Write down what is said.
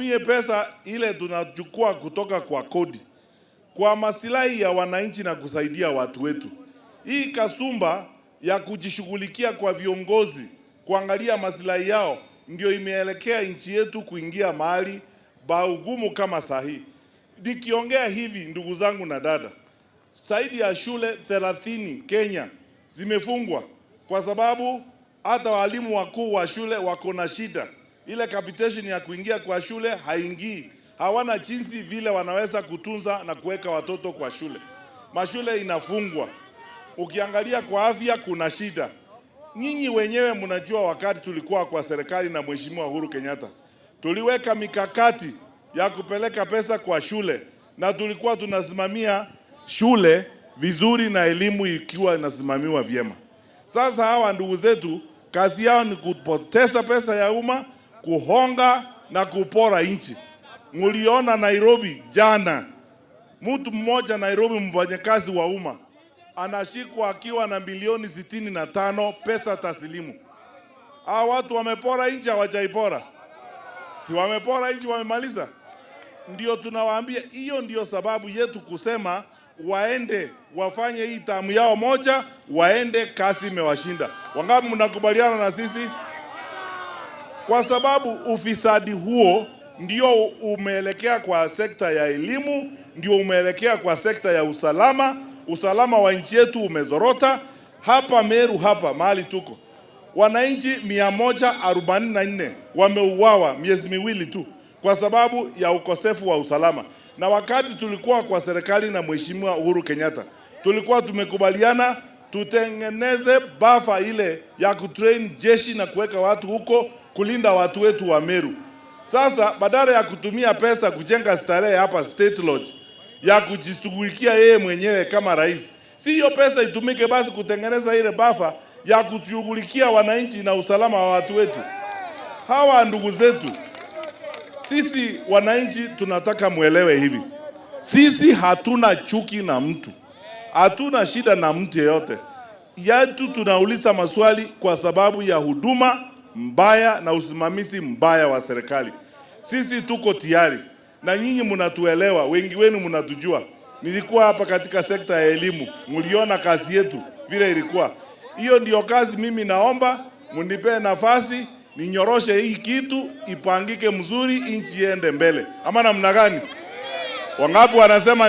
Tutumie pesa ile tunachukua kutoka kwa kodi kwa masilahi ya wananchi na kusaidia watu wetu. Hii kasumba ya kujishughulikia kwa viongozi kuangalia masilahi yao ndio imeelekea nchi yetu kuingia mahali paugumu kama sahi. Nikiongea hivi, ndugu zangu na dada, zaidi ya shule 30 Kenya zimefungwa kwa sababu hata walimu wakuu wa shule wako na shida. Ile capitation ya kuingia kwa shule haingii, hawana jinsi vile wanaweza kutunza na kuweka watoto kwa shule. Mashule inafungwa. Ukiangalia kwa afya kuna shida. Nyinyi wenyewe mnajua, wakati tulikuwa kwa serikali na Mheshimiwa Uhuru Kenyatta, tuliweka mikakati ya kupeleka pesa kwa shule na tulikuwa tunasimamia shule vizuri na elimu ikiwa inasimamiwa vyema. Sasa hawa ndugu zetu kazi yao ni kupoteza pesa ya umma, kuhonga na kupora nchi. Muliona Nairobi jana, mtu mmoja Nairobi, mfanyakazi wa umma anashikwa akiwa na milioni 65 pesa taslimu. Hawa watu wamepora nchi, hawajaipora? Si wamepora nchi, wamemaliza? Ndio tunawaambia, hiyo ndio sababu yetu kusema waende wafanye hii term yao moja, waende, kazi imewashinda. Wangapi mnakubaliana na sisi? Kwa sababu ufisadi huo ndio umeelekea kwa sekta ya elimu, ndio umeelekea kwa sekta ya usalama. Usalama wa nchi yetu umezorota. Hapa Meru hapa mahali tuko, wananchi 144 wameuawa miezi 2 tu kwa sababu ya ukosefu wa usalama. Na wakati tulikuwa kwa serikali na Mheshimiwa Uhuru Kenyatta, tulikuwa tumekubaliana tutengeneze buffer ile ya kutrain jeshi na kuweka watu huko kulinda watu wetu wa Meru. Sasa badala ya kutumia pesa kujenga starehe hapa State Lodge ya kujishughulikia yeye mwenyewe kama rais, si hiyo pesa itumike basi kutengeneza ile buffer ya kushughulikia wananchi na usalama wa watu wetu. Hawa ndugu zetu, sisi wananchi tunataka muelewe hivi, sisi hatuna chuki na mtu, hatuna shida na mtu yeyote. Yetu tunauliza maswali kwa sababu ya huduma mbaya na usimamizi mbaya wa serikali. Sisi tuko tayari na nyinyi mnatuelewa, wengi wenu mnatujua. Nilikuwa hapa katika sekta ya elimu, mliona kazi yetu vile ilikuwa. Hiyo ndio kazi mimi naomba mnipe nafasi ninyoroshe hii kitu ipangike mzuri, nchi iende mbele, ama namna gani? Wangapi wanasema ni